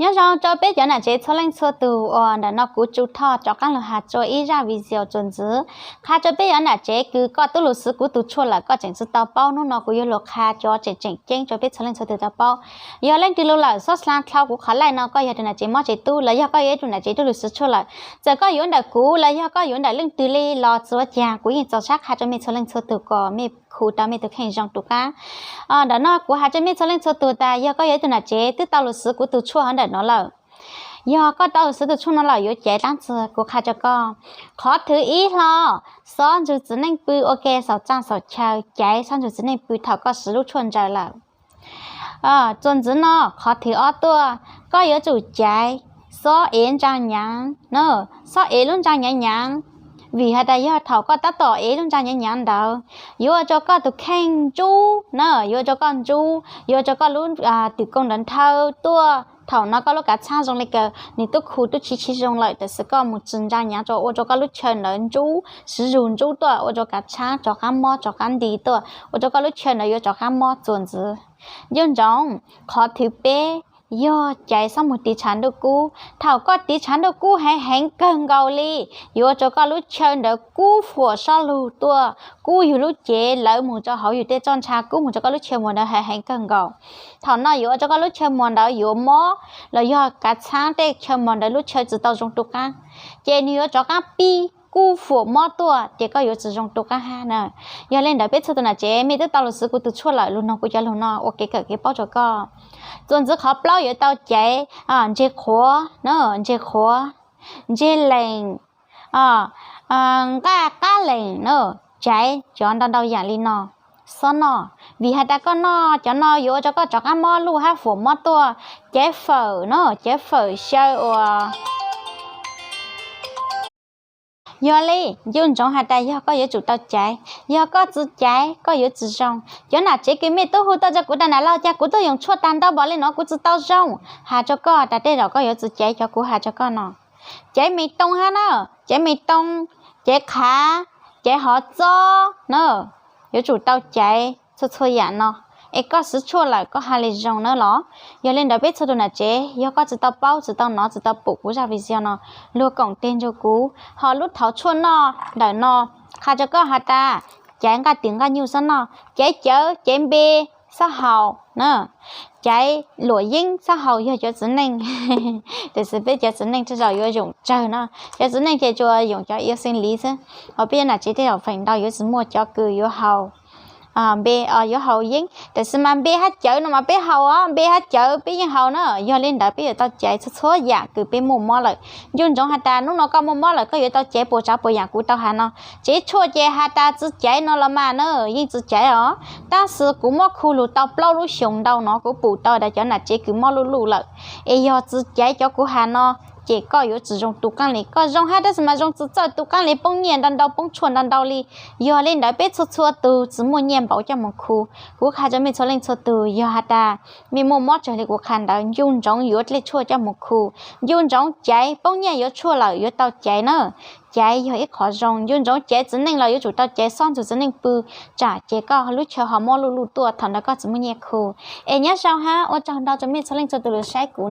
Nyob zoo rau peb cov nam tsev txhua leej txhua tus uas ntawm no kuv Tsu Thoj rov qab los has tsua ib zaj video txuas ntxiv qha rau peb cov nam tsev kws koj tub lus xwv kuv tus tshuaj lawm koj tseem tsis tau paub, hnub no kuv yuav lug qha cov tseem tseem ceeb rau peb txhua leej txhua tus tau paub. Yog leej twg lug lawm xob xaa dlhau kuv qhov like no koj yog tus nam tsev mob tsev tub los yog koj yog ib tug nam tsev tub lus xwv tshuaj lawm. Txawm koj yuav ntawm kuv los yog koj yuav ntawm leej twg li los txuav cag kuv yeej txaus sab qha rau mej txhua leej txhua tus kom mej khu tau mej tus kheej zoo tu qab. Ntawm no kuv has rau mej txhua leej txhua tus tas yog koj yog ib tug nam tsev twb tau lus xwv kuv tus tshuaj hov ntawm no lawm, yog koj tau lus xwv tus tshuaj no lawm yuav caiv dlaab tsi kuv qha rau koj. Qhov thwv ib hlo, xob nrug txiv neej pw ua ke xaus txaj xaus chaw, caiv xob nrug txiv neej pw thaum koj siv lub tshuaj ntsaws lawm. Txuas ntxiv no, qhov thwv ob tuaj, koj yuav tsum caiv xob ev ntsaa nyaav, xob ev lub ntsaa nyaav nyaav. Vim has tas yog thaum koj tab tom ev lub ntsaa nyaav nyaav ntawd, yuav ua rau koj tus kheej ntsub na, yuav ua rau koj ntsub, yuav ua rau koj lub twm koo ntawd nthawv tuaj. Thaum no koj lub kav txhaab zoo le kawg, nwg tub khu tub chiv chiv zoo lawm, tab sis koj mus txug ntsaa nyaav rua ua rau koj lub chaw ntawd ntsub, siv zug ntsub tuaj ua rau kav txhaab rov qab mob rov qab nti tuaj, ua rau koj lub chaw ntawd yuav rov qab mob txuas ntxiv. Nco ntsoov, qhov thwv peb, yog caiv xob mus tiv tshav ntuj kub. Thaum koj tiv tshav ntuj kub heev heev kawg nkaus li, yuav ua rau koj lub chaw ntawd kub fuam sab lug tuaj, kub yug lub cev lawv mus rau hauv yug tej txoj ntsha, kub mus rau koj lub chaw muag ntawd heev heev kawg nkaus. Thaum no yuav ua rau koj lub chaw muag ntawd yuav mob, los yog kav txhaab tej chaw muag ntawd lub chaw tsis tau zoo tu qaab, ces nwg yuav rov qaab pib kub fuam mob tuaj ces koj yuav tsis zoo tu qaab hab na. Yog le ntawd peb txhua tus nam tsev mej twb tau lug xwv kuv tus tshuaj lawm, lug noog kuv cov lug no ua kev kawm kev paub rua koj. Txuas ntxiv qhov plaub yuav tau caiv ntseg qhuav na, ntseg qhuav, ntseg lees, nqaj qab lees na, caiv cov ntau ntau yaam li no, xob noj. Vim has tas koj noj cov no yuav ua rau koj rov qaab mob luj hab fuam mob tuaj. Caiv fawm na, caiv fawm xyaw uas Yog li, nco ntsoov has tas yog koj yuav tsum tau caiv, yog koj tsis caiv koj yuav tsis zoo. Cov nam tsev kws mej tub hu tuaj rau kuv tas nam laug, cas kuv tuaj yoom tshuaj tag ntau npaum li no kuv tsis tau zoo, has rua koj tas tej zaum koj yuav tsis caiv cov kuv has rua koj no. Caiv me tooj hab na, caiv me tooj, caiv qhav, caiv hov txob na, yuav tsum tau caiv txhua txhua yaam no, es koj siv tshuaj lawm koj ha le zoo na los. Yog li ntawd peb txhua tus nam tsev, yog koj tsis tau paub, tsis tau nov, tsis tau pum kuv zaj video no, luag koom teg nrug kuv. Ho lub thauv tshuaj noj ntawm no, qha rua koj has tas, caiv nqaj twm nqaj nyuj xob noj, caiv cawv, caiv npe xob haus na, caiv luam yeeb xob haus yog cov txiv neej. Tiam sis peb cov txiv neej tej zaum yuav yoom tsawg no, cov txiv neej ces tsuas yoom cov iu xeeb liv xwb. Ho peb cov nam tsev tej zaum feem ntau yuav tsis muaj cov kws yuav haus npe, yuav haus yeeb, tiam sis mas npe hab cawv no mas peb haus os, npe hab cawv peb yeej haus na. Yog li ntawd peb yuav tau caiv txhua txhua yaam kws peb muaj mob lawm. Nco ntsoov has tas hnub no koj muaj mob lawm koj yuav tau caiv puas tsav puas yaam kuv tau has no. Tsev tshuaj ces has tas tsis caiv no los mas na, yeej tsis caiv os. Tab sis kuv muab khu lug tau plaub lub xyoos ntau no kuv pum tau tas cov nam tsev kws mob luj luj lawm, es yog tsis caiv cov kuv has no, ces koj yuav tsis zoo tu qaab li. Koj zoo hab tab sis mas zoo tsis txawj tu qaab li, poob nyiaj ntau ntau, poob tshuaj ntau ntau li. Yog li ntawd peb txhua txhua tug tsis muaj nyiaj npaum coj moog khu. Kuv qha rua mej txhua leej txhua tug, yog has tas mej muaj mob raws li kuv qha ntawd, nco ntsoov yuav dlej tshuaj coj moog khu. Nco ntsoov caiv, poob nyiaj yuav tshuaj lawm yuav tau caiv na. Caiv yog ib qhov zoo, nco ntsoov caiv txiv neej los yuav tsum tau caiv, xob nrug txiv neej pw, tsam ces koj lub chaw ho mob luj luj tuaj, thaum ntawd koj tsis muaj nyiaj khu. Es nyob zoo hab ua tsaug ntau rua mej txhua leej txhua tug lug saib kuv.